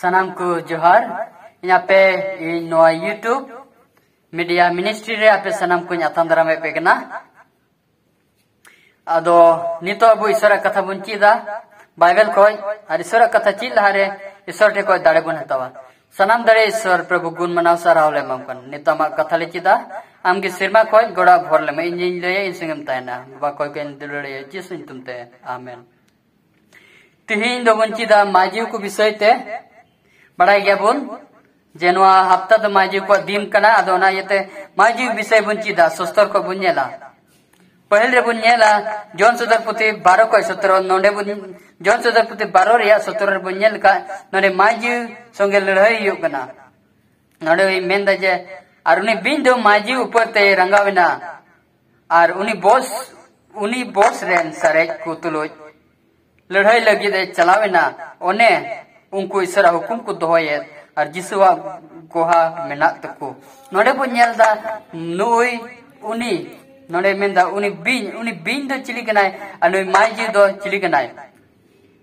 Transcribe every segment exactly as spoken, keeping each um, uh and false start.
ᱥᱟᱱᱟᱢ ᱠᱚ ᱡᱚᱦᱟᱨ᱾ ᱤᱧ ᱟᱯᱮ, ᱤᱧ ᱱᱚᱣᱟ YouTube media ministry ᱨᱮ ᱟᱯᱮ ᱥᱟᱱᱟᱢ ᱠᱚᱧ ᱟᱛᱟᱝ ᱫᱟᱨᱟᱢᱮᱫ ᱯᱮ ᱠᱟᱱᱟ᱾ ᱟᱫᱚ ᱱᱤᱛᱚᱜ ᱟᱵᱚ ᱤᱥᱚᱨᱟᱜ ᱠᱟᱛᱷᱟ ᱵᱚᱱ ᱪᱮᱫᱟ ᱵᱟᱭᱵᱮᱞ ᱠᱷᱚᱡ, ᱟᱨ ᱤᱥᱚᱨᱟᱜ ᱠᱟᱛᱷᱟ ᱪᱮᱫ ᱞᱟᱦᱟᱨᱮ ᱤᱥᱚᱨ ᱴᱷᱮᱱ ᱠᱷᱚᱡ ᱫᱟᱲᱮ ᱵᱚᱱ ᱦᱟᱛᱟᱣᱟ᱾ ᱥᱟᱱᱟᱢ ᱫᱟᱲᱮ ᱤᱥᱚᱨ ᱯᱨᱚᱵᱷᱩ ᱜᱩᱱ ᱢᱟᱱᱟᱣ ᱥᱟᱨᱦᱟᱣ ᱞᱮ ᱮᱢᱟᱢ ᱠᱟᱱᱟ᱾ ᱱᱤᱛᱚᱜ ᱟᱢᱟᱜ ᱠᱟᱛᱷᱟ ᱞᱮ ᱪᱮᱫᱟ, ᱟᱢᱜᱮ ᱥᱮᱨᱢᱟ ᱠᱷᱚᱡ ᱜᱚᱲᱟ ᱵᱷᱚᱨ ᱞᱮᱢᱮ᱾ ᱤᱧ ᱤᱧ ᱞᱟᱹᱭᱟ, ᱤᱧ ᱥᱚᱸᱜᱮᱢ ᱛᱟᱦᱮᱱᱟ᱾ ᱵᱟᱵᱟ ᱠᱚᱭ ᱠᱚᱧ ᱫᱩᱞᱟᱹᱲᱤᱭᱟ ᱡᱤᱥᱩ ᱧᱩᱛᱩᱢ ᱛᱮ, ᱟᱢᱮᱱ᱾ ᱛᱤᱦᱤᱧ ᱫᱚᱵᱚᱱ ᱪᱮᱫᱟ ᱢᱟᱹᱡᱷᱤ ᱠᱚ ᱵᱤᱥᱚᱭ ᱛᱮ᱾ ᱵᱟᱲᱟᱭ ᱜᱮᱭᱟᱵᱚᱱ ᱡᱮ ᱱᱚᱣᱟ ᱦᱟᱯᱛᱟ ᱫᱚ ᱢᱟᱹᱡᱷᱤ ᱠᱚᱣᱟᱜ ᱫᱤᱱ ᱠᱟᱱᱟ, ᱟᱫᱚ ᱚᱱᱟ ᱤᱭᱟᱹᱛᱮ ᱢᱟᱹᱡᱷᱤ ᱵᱤᱥᱚᱭ ᱵᱚᱱ ᱪᱮᱫᱟ, ᱥᱚᱥᱛᱚᱨ ᱠᱷᱚᱡ ᱵᱚᱱ ᱧᱮᱞᱟ᱾ ᱯᱟᱹᱦᱤᱞ ᱨᱮᱵᱚᱱ ᱧᱮᱞᱟ ᱡᱚᱱ ᱥᱚᱫᱚᱨ ᱯᱩᱛᱷᱤ ᱵᱟᱨᱚ ᱠᱷᱚᱡ ᱥᱚᱛᱨᱚ, ᱱᱚᱰᱮ ᱵᱚᱱ, ᱡᱚᱱ ᱥᱚᱫᱚᱨ ᱯᱩᱛᱷᱤ ᱵᱟᱨᱚ ᱨᱮᱭᱟᱜ ᱥᱚᱛᱨᱚ ᱨᱮᱵᱚᱱ ᱧᱮᱞ ᱠᱷᱟᱡ ᱱᱚᱰᱮ ᱢᱟᱹᱡᱷᱤ ᱥᱚᱸᱜᱮ ᱞᱟᱹᱲᱦᱟᱹᱭ ᱦᱩᱭᱩᱜ ᱠᱟᱱᱟ᱾ ᱱᱚᱰᱮ ᱢᱮᱱᱫᱟ ᱡᱮ, ᱟᱨ ᱩᱱᱤ ᱵᱤᱧ ᱫᱚ ᱢᱟᱹᱡᱷᱤ ᱩᱯᱚᱨ ᱛᱮᱭ ᱨᱟᱸᱜᱟᱣ ᱮᱱᱟ, ᱟᱨ ᱩᱱᱤ ᱵᱚᱥ, ᱩᱱᱤ ᱵᱚᱥ ᱨᱮᱱ ᱥᱟᱨᱮᱡ ᱠᱚ ᱛᱩᱞᱩᱡ ᱞᱟᱹᱲᱦᱟᱹᱭ ᱞᱟᱹᱜᱤᱫ ᱮ ᱪᱟᱞᱟᱣ ᱮᱱᱟ᱾ ᱚᱱᱮ ᱩᱱᱠᱩ ᱤᱥᱚᱨᱟᱜ ᱦᱩᱠᱩᱢ ᱠᱚ ᱫᱚᱦᱚᱭᱮᱫ ᱟᱨ ᱡᱤᱥᱩᱣᱟᱜ ᱜᱚᱦᱟ ᱢᱮᱱᱟᱜ ᱛᱟᱠᱚ᱾ ᱱᱚᱰᱮ ᱵᱚᱱ ᱧᱮᱞ ᱮᱫᱟ ᱱᱩᱭ, ᱩᱱᱤ, ᱱᱚᱰᱮ ᱢᱮᱱᱫᱟ ᱩᱱᱤ ᱵᱤᱧ, ᱩᱱᱤ ᱵᱤᱧ ᱫᱚ ᱪᱤᱞᱤ ᱠᱟᱱᱟᱭ ᱟᱨ ᱱᱩᱭ ᱢᱟᱹᱡᱷᱤ ᱫᱚ ᱪᱤᱞᱤ ᱠᱟᱱᱟᱭ?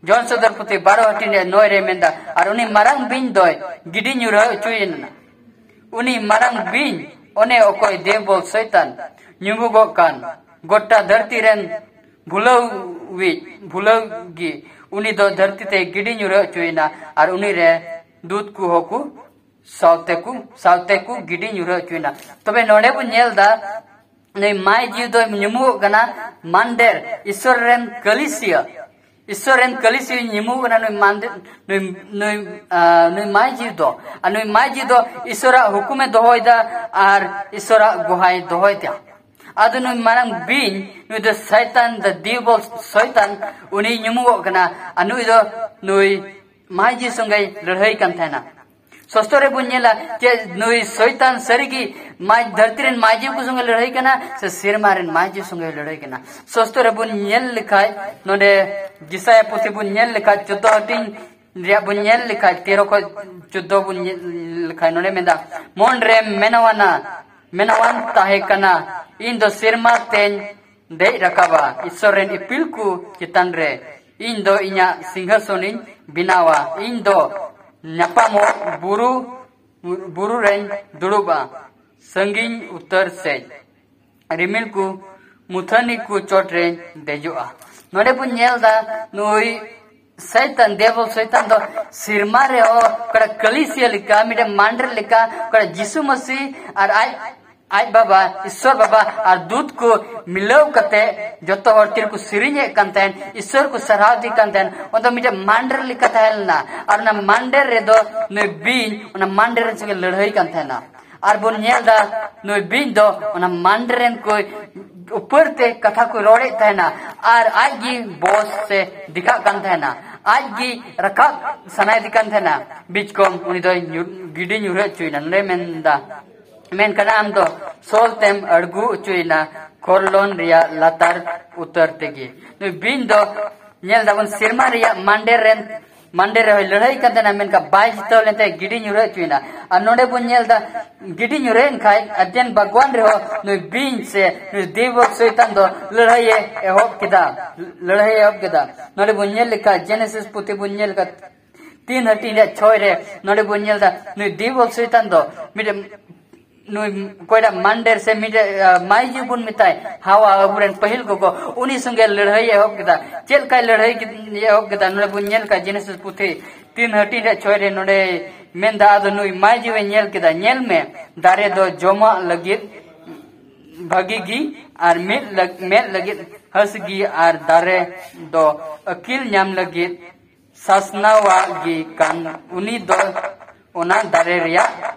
ᱡᱚᱱ ᱥᱚᱫᱚᱨ ᱯᱩᱛᱷᱤ ᱵᱟᱨᱚ ᱦᱟᱹᱴᱤᱧ ᱨᱮ ᱱᱚᱭ ᱨᱮ ᱢᱮᱱᱫᱟ, ᱟᱨ ᱩᱱᱤ ᱢᱟᱨᱟᱝ ᱵᱤᱧ ᱫᱚᱭ ᱜᱤᱰᱤ ᱧᱩᱨᱦᱟᱹ ᱦᱚᱪᱚᱭᱮᱱᱟ᱾ ᱩᱱᱤ ᱢᱟᱨᱟᱝ ᱵᱤᱧ, ᱚᱱᱮ ᱚᱠᱚᱭ ᱫᱮᱵᱚᱞ ᱥᱚᱭᱛᱟᱱ ᱧᱩᱢᱩᱜᱚᱜ ᱠᱟᱱ, ᱜᱚᱴᱟ ᱫᱷᱟᱹᱨᱛᱤ ᱨᱮᱱ ᱵᱷᱩᱞᱟᱹᱣᱤᱡ, ᱵᱷᱩᱞᱟᱹᱣ ᱜᱮ, ᱩᱱᱤ ᱫᱚ ᱫᱷᱟᱹᱨᱛᱤ ᱛᱮ ᱜᱤᱰᱤ ᱧᱩᱨᱦᱟᱹ ᱦᱚᱪᱚᱭᱮᱱᱟ ᱟᱨ ᱩᱱᱤ ᱨᱮ ᱫᱩᱛ ᱠᱚ ᱦᱚᱸ ᱠᱚ ᱥᱟᱶᱛᱮ ᱠᱚ, ᱥᱟᱶᱛᱮ ᱠᱚ ᱜᱤᱰᱤ ᱧᱩᱨᱦᱟᱹ ᱦᱚᱪᱚᱭᱮᱱᱟ᱾ ᱛᱚᱵᱮ ᱱᱚᱰᱮ ᱵᱚᱱ ᱧᱮᱞ ᱮᱫᱟ, ᱱᱩᱭ ᱢᱟᱹᱡᱷᱤ ᱫᱚᱭ ᱧᱩᱢᱩᱜᱚᱜ ᱠᱟᱱᱟ ᱢᱟᱱᱰᱮᱨ, ᱤᱥᱚᱨ ᱨᱮᱱ ᱠᱟᱹᱞᱤᱥᱤᱭᱟᱹ᱾ ᱤᱥᱚᱨ ᱨᱮᱱ ᱠᱟᱹᱞᱤᱥᱤᱭᱟᱹ ᱧᱩᱢᱩᱜ ᱠᱟᱱᱟ ᱱᱩᱭ ᱢᱟᱱᱰᱮᱨ, ᱱᱩᱭ, ᱱᱩᱭ, ᱟᱸ, ᱱᱩᱭ ᱢᱟᱹᱡᱷᱤ ᱫᱚ᱾ ᱟᱨ ᱱᱩᱭ ᱢᱟᱹᱡᱷᱤ ᱫᱚ ᱤᱥᱚᱨᱟᱜ ᱦᱩᱠᱩᱢᱮ ᱫᱚᱦᱚᱭᱮᱫᱟ ᱟᱨ ᱤᱥᱚᱨᱟᱜ ᱜᱚᱦᱟᱭ ᱫᱚᱦᱚᱭᱮᱫᱟ᱾ ᱟᱫᱚ ᱱᱩᱭ ᱢᱟᱨᱟᱝ ᱵᱤᱧ, ᱱᱩᱭ ᱫᱚ ᱥᱚᱭᱛᱟᱱ, the devil, ᱥᱚᱭᱛᱟᱱ, ᱩᱱᱤ ᱧᱩᱢᱩᱜᱚᱜ ᱠᱟᱱᱟ᱾ ᱟᱨ ᱱᱩᱭ ᱫᱚ ᱱᱩᱭ ᱢᱟᱹᱡᱷᱤ ᱥᱚᱸᱜᱮᱭ ᱞᱟᱹᱲᱦᱟᱹᱭ ᱠᱟᱱ ᱛᱟᱦᱮᱱᱟ᱾ ᱥᱚᱥᱛᱚ ᱨᱮᱵᱚᱱ ᱧᱮᱞᱟ ᱡᱮ ᱱᱩᱭ ᱥᱚᱭᱛᱟᱱ ᱥᱟᱹᱨᱤᱜᱮ ᱢᱟᱡᱽ-, ᱫᱷᱟᱹᱨᱛᱤ ᱨᱮᱱ ᱢᱟᱹᱡᱷᱤ ᱠᱚ ᱥᱚᱸᱜᱮ ᱞᱟᱹᱲᱦᱟᱹᱭ ᱠᱟᱱᱟ ᱥᱮ ᱥᱮᱨᱢᱟ ᱨᱮᱱ ᱢᱟᱹᱡᱷᱤ ᱥᱚᱸᱜᱮ ᱞᱟᱹᱲᱦᱟᱹᱭ ᱠᱟᱱᱟ᱾ ᱥᱚᱥᱛᱚ ᱨᱮᱵᱚᱱ ᱧᱮᱞ ᱞᱮᱠᱷᱟᱡ, ᱱᱚᱰᱮ ᱡᱮᱥᱟᱭᱟ ᱯᱩᱛᱷᱤ ᱵᱚᱱ ᱧᱮᱞ ᱞᱮᱠᱷᱟᱡ, ᱪᱳᱫᱽᱫᱳ ᱦᱟᱹᱴᱤᱧ ᱨᱮᱭᱟᱜ ᱵᱚᱱ ᱧᱮᱞ ᱞᱮᱠᱷᱟᱡ, ᱛᱮᱨᱚ ᱠᱷᱚᱡ ᱪᱳᱫᱽᱫᱳ ᱵᱚᱱ ᱧᱮᱞ ᱞᱮᱠᱷᱟᱡ, ᱱᱚᱰᱮ ᱢᱮᱱᱫᱟ, ᱢᱚᱱ ᱨᱮ ᱢᱮᱱᱟᱣᱟᱱᱟ, ᱢᱮᱱᱟᱣᱟᱱ ᱛᱟᱦᱮᱸ ᱠᱟᱱᱟ, ᱤᱧ ᱫᱚ ᱥᱮᱨᱢᱟ ᱛᱮᱧ ᱫᱮᱡ ᱨᱟᱠᱟᱵᱟ, ᱤᱥᱚᱨ ᱨᱮᱱ ᱤᱯᱤᱞ ᱠᱚ ᱪᱮᱛᱟᱱ ᱨᱮ ᱤᱧ ᱫᱚ ᱤᱧᱟᱹᱜ ᱥᱤᱝᱦᱟᱥᱚᱱᱤᱧ ᱵᱮᱱᱟᱣᱟ, ᱤᱧ ᱫᱚ ᱧᱟᱯᱟᱢᱚᱜ ᱵᱩᱨᱩ, ᱵᱩᱨᱩ ᱨᱮᱧ ᱫᱩᱲᱩᱵᱼᱟ, ᱥᱟᱺᱜᱤᱧ ᱩᱛᱟᱹᱨ ᱥᱮᱡ᱾ ᱨᱤᱢᱤᱞ ᱠᱚ ᱢᱩᱛᱷᱟᱹᱱᱤ ᱠᱚ ᱪᱚᱴ ᱨᱮᱧ ᱫᱮᱡᱚᱜᱼᱟ᱾ ᱱᱚᱰᱮ ᱵᱚᱱ ᱧᱮᱞ ᱮᱫᱟ, ᱱᱩᱭ ᱥᱟᱭᱛᱟᱱ, ᱫᱮᱵᱚᱞ ᱥᱟᱭᱛᱟᱱ ᱫᱚ ᱥᱮᱨᱢᱟ ᱨᱮᱦᱚᱸ ᱚᱠᱟᱴᱟᱜ ᱠᱟᱹᱞᱤᱥᱤᱭᱟᱹ ᱞᱮᱠᱟ, ᱢᱤᱫᱴᱮᱱ ᱢᱟᱱᱰᱮᱨ ᱞᱮᱠᱟ, ᱚᱠᱟᱴᱟᱜ ᱡᱤᱥᱩ ᱢᱟᱹᱥᱤ ᱟᱨ ᱟᱡ, ᱟᱡ ᱵᱟᱵᱟ, ᱤᱥᱥᱚᱨ ᱵᱟᱵᱟ ᱟᱨ ᱫᱩᱛ ᱠᱚ ᱢᱤᱞᱟᱹᱣ ᱠᱟᱛᱮ ᱡᱚᱛᱚ ᱦᱚᱲ ᱛᱤᱨᱮ ᱠᱚ ᱥᱮᱨᱮᱧᱮᱫ ᱠᱟᱱ ᱛᱟᱦᱮᱱ, ᱤᱥᱥᱚᱨ ᱠᱚ ᱥᱟᱨᱦᱟᱣ ᱤᱫᱤ ᱠᱟᱱ ᱛᱟᱦᱮᱱ᱾ ᱚᱱᱟ ᱫᱚ ᱢᱤᱫᱴᱮᱱ ᱢᱟᱱᱰᱮᱨ ᱞᱮᱠᱟ ᱛᱟᱦᱮᱸ ᱞᱮᱱᱟ᱾ ᱟᱨ ᱚᱱᱟ ᱢᱟᱱᱰᱮᱨ ᱨᱮᱫᱚ ᱱᱩᱭ ᱵᱤᱧ ᱚᱱᱟ ᱢᱟᱱᱰᱮᱨ ᱨᱮᱱ ᱥᱚᱸᱜᱮ ᱞᱟᱹᱲᱦᱟᱹᱭ ᱠᱟᱱ ᱛᱟᱦᱮᱱᱟ᱾ ᱟᱨ ᱵᱚᱱ ᱧᱮᱞ ᱮᱫᱟ, ᱱᱩᱭ ᱵᱤᱧ ᱫᱚ ᱚᱱᱟ ᱢᱟᱱᱰᱮᱨ ᱨᱮᱱ ᱠᱚ ᱩᱯᱟᱹᱨ ᱛᱮ ᱠᱟᱛᱷᱟ ᱠᱚ ᱨᱚᱲᱮᱫ ᱛᱟᱦᱮᱱᱟ, ᱟᱨ ᱟᱡ ᱜᱮ ᱵᱚᱥ ᱥᱮ ᱫᱮᱠᱷᱟᱜ ᱠᱟᱱ ᱛᱟᱦᱮᱱᱟ, ᱟᱡ ᱜᱮ ᱨᱟᱠᱟᱵ ᱥᱟᱱᱟᱭᱮᱫᱮ ᱠᱟᱱ ᱛᱟᱦᱮᱱᱟ᱾ ᱵᱤᱪᱠᱚᱢ ᱩᱱᱤ ᱫᱚᱭ ᱧᱩᱨ-, ᱜᱤᱰᱤ ᱧᱩᱨᱦᱟᱹ ᱦᱚᱪᱚᱭᱮᱱᱟ᱾ ᱱᱚᱰᱮ ᱢᱮᱱᱫᱟ, ᱢᱮᱱ ᱠᱟᱱᱟ, "ᱟᱢ ᱫᱚ ᱥᱚᱞ ᱛᱮᱢ ᱟᱬᱜᱚ ᱦᱚᱪᱚᱭᱮᱱᱟ ᱠᱷᱚᱨᱞᱚᱱ ᱨᱮᱭᱟᱜ ᱞᱟᱛᱟᱨ ᱩᱛᱟᱹᱨ ᱛᱮᱜᱮ᱾" ᱱᱩᱭ ᱵᱤᱧ ᱫᱚ, ᱧᱮᱞ ᱫᱟᱵᱚᱱ, ᱥᱮᱨᱢᱟ ᱨᱮᱭᱟᱜ ᱢᱟᱱᱰᱮᱨ ᱨᱮᱱ, ᱢᱟᱱᱰᱮᱨ ᱨᱮᱦᱚᱸᱭ ᱞᱟᱹᱲᱦᱟᱹᱭ ᱠᱟᱱ ᱛᱟᱦᱮᱱᱟ, ᱢᱮᱱᱠᱷᱟᱱ ᱵᱟᱭ ᱡᱤᱛᱟᱹᱣ ᱞᱮᱱ ᱛᱟᱭ, ᱜᱤᱰᱤ ᱧᱩᱨᱦᱟᱹ ᱦᱚᱪᱚᱭᱮᱱᱟ᱾ ᱟᱨ ᱱᱚᱰᱮ ᱵᱚᱱ ᱧᱮᱞ ᱮᱫᱟ, ᱜᱤᱰᱤ ᱧᱩᱨᱦᱟᱹᱭᱮᱱ ᱠᱷᱟᱡ ᱟᱫᱮᱱ ᱵᱟᱜᱽᱣᱟᱱ ᱨᱮᱦᱚᱸ ᱱᱩᱭ ᱵᱤᱧ ᱥᱮ ᱱᱩᱭ ᱫᱮᱵᱚᱞ ᱥᱚᱭᱛᱟᱱ ᱫᱚ ᱞᱟᱹᱲᱦᱟᱹᱭᱮ ᱮᱦᱚᱵ ᱠᱮᱫᱟ, ᱞᱟᱹᱲᱦᱟᱹᱭᱮ ᱮᱦᱚᱵ ᱠᱮᱫᱟ᱾ ᱱᱚᱰᱮ ᱵᱚᱱ ᱧᱮᱞ ᱞᱮᱠᱷᱟᱡ, ᱡᱮᱱᱮᱥᱤᱥ ᱯᱩᱛᱷᱤ ᱵᱚᱱ ᱧᱮᱞ ᱞᱮᱠᱷᱟᱡ, ᱛᱤᱱ ᱦᱟᱹᱴᱤᱧ ᱨᱮᱭᱟᱜ ᱪᱷᱚᱭ ᱨᱮ, ᱱᱚᱰᱮ ᱵᱚᱱ ᱧᱮᱞ ᱮᱫᱟ, ᱱᱩᱭ ᱫᱮᱵᱚᱞ ᱥᱚᱭᱛᱟᱱ ᱫᱚ ᱢᱤᱫᱴᱮᱱ, ᱱᱩᱭ ᱚᱠᱚᱭᱴᱟᱜ ᱢᱟᱱᱰᱮᱨ ᱥᱮ ᱢᱤᱫᱴᱮᱡ, ᱟ, ᱢᱟᱭᱡᱩ ᱵᱚᱱ ᱢᱮᱛᱟᱭ, ᱦᱟᱣᱟ, ᱟᱵᱚᱨᱮᱱ ᱯᱟᱹᱦᱤᱞ ᱜᱚᱜᱚ, ᱩᱱᱤ ᱥᱚᱸᱜᱮ ᱞᱟᱹᱲᱦᱟᱹᱭ ᱮ ᱮᱦᱚᱵ ᱠᱮᱫᱟ᱾ ᱪᱮᱫ ᱞᱮᱠᱟᱭ ᱞᱟᱹᱲᱦᱟᱹᱭ ᱠᱮᱫ-, ᱮᱦᱚᱵ ᱠᱮᱫᱟ? ᱱᱚᱰᱮ ᱵᱚᱱ ᱧᱮᱞ ᱠᱟᱜ, ᱡᱮᱱᱮᱥᱤᱥ ᱯᱩᱛᱷᱤ ᱛᱤᱱ ᱦᱟᱹᱴᱤᱧ ᱨᱮ ᱪᱷᱚᱭ ᱨᱮ ᱱᱚᱰᱮ ᱢᱮᱱᱫᱟ, ᱟᱫᱚ ᱱᱩᱭ ᱢᱟᱭᱡᱩ ᱮ ᱧᱮᱞ ᱠᱮᱫᱟ, ᱧᱮᱞ ᱢᱮ, ᱫᱟᱨᱮ ᱫᱚ ᱡᱚᱢᱟᱜ ᱞᱟᱹᱜᱤᱫ ᱵᱷᱟᱹᱜᱤ ᱜᱮ ᱟᱨ ᱢᱮᱫ ᱞᱟᱹᱜ-, ᱢᱮᱫ ᱞᱟᱹᱜᱤᱫ ᱦᱟᱹᱥ ᱜᱮ ᱟᱨ ᱫᱟᱨᱮ ᱫᱚ ᱟᱹᱠᱤᱞ ᱧᱟᱢ ᱞᱟᱹᱜᱤᱫ ᱥᱟᱥᱱᱟᱣᱟᱜ ᱜᱮ ᱠᱟᱱ᱾ ᱩᱱᱤ ᱫᱚ ᱚᱱᱟ ᱫᱟᱨᱮ ᱨᱮᱭᱟᱜ